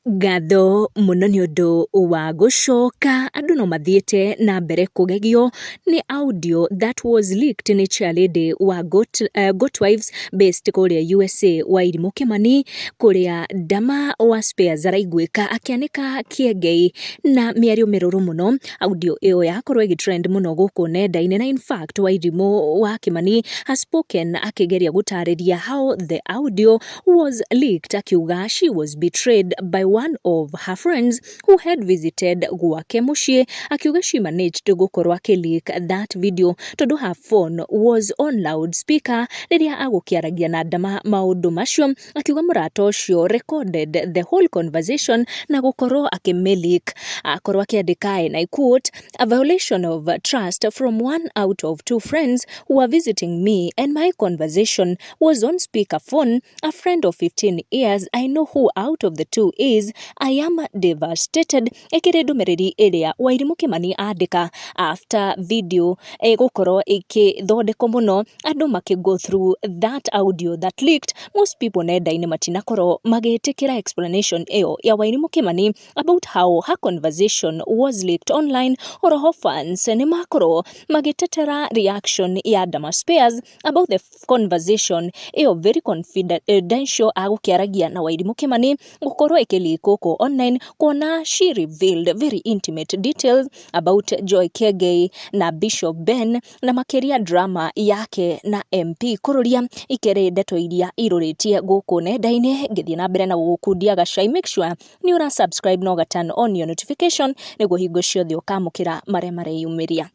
Ngatho mũno nĩ ũndũ wa gũcoka, andũ no mathiĩte na mbere kũgegio nĩ audio that was leaked nĩ chairlady wa Goat Wives based kũrĩa USA, Wairimũ Kĩmani, kũrĩa Dama wa Spares araiguĩka akĩanĩka kĩengei na mĩario mĩrũrũ mũno. Audio ĩyo yakorwo ĩgĩtrend mũno gũkũ nenda-inĩ, na in fact Wairimũ wa Kĩmani has spoken akĩgeria gũtarĩria how the audio was leaked, akiuga she was betrayed by one of her friends who had visited gwake mũciĩ. Akiuga she managed gũkorwo akĩleak that video tondũ her phone was on loudspeaker rĩrĩa agũkĩaragia na Dama maũndũ macio. Akiuga mũrata ũcio recorded the whole conversation na gũkorwo akĩmĩleak. Akorwo akĩandĩka, and I quote, "A violation of trust from one out of two friends who were visiting me and my conversation was on speaker phone, a friend of 15 years. I know who out of the two is. I am devastated." Ĩkĩrĩ ndũmĩrĩri ĩrĩa Wairimũ Kĩmani andĩka after video ĩgũkorwo ĩkĩthondekwo mũno, andũ makĩ go through that audio that leaked. Most people nenda-inĩ matinakorwo magĩtĩkĩra explanation ĩyo ya Wairimũ Kĩmani about how her conversation was leaked online. Oroho fans nĩ makorwo magĩtetera reaction ya Dama Spares about the conversation ĩyo very confidential agũkĩaragia na Wairimũ Kĩmani gũkorwo ĩkĩleak gũkũ online, kuona she revealed very intimate details about Joy Kiengei na Bishop Ben na makĩria drama yake na MP Kururia. Ikĩrĩ ndeto iria irũrĩtie gũkũ nenda-inĩ. Ngĩthiĩ na mbere na gũgũkundia gacai, make sure nĩ ũra subscribe na ũga turn on your notification nĩguo hingo ciothe ũkamũkĩra marĩa mareyumĩria.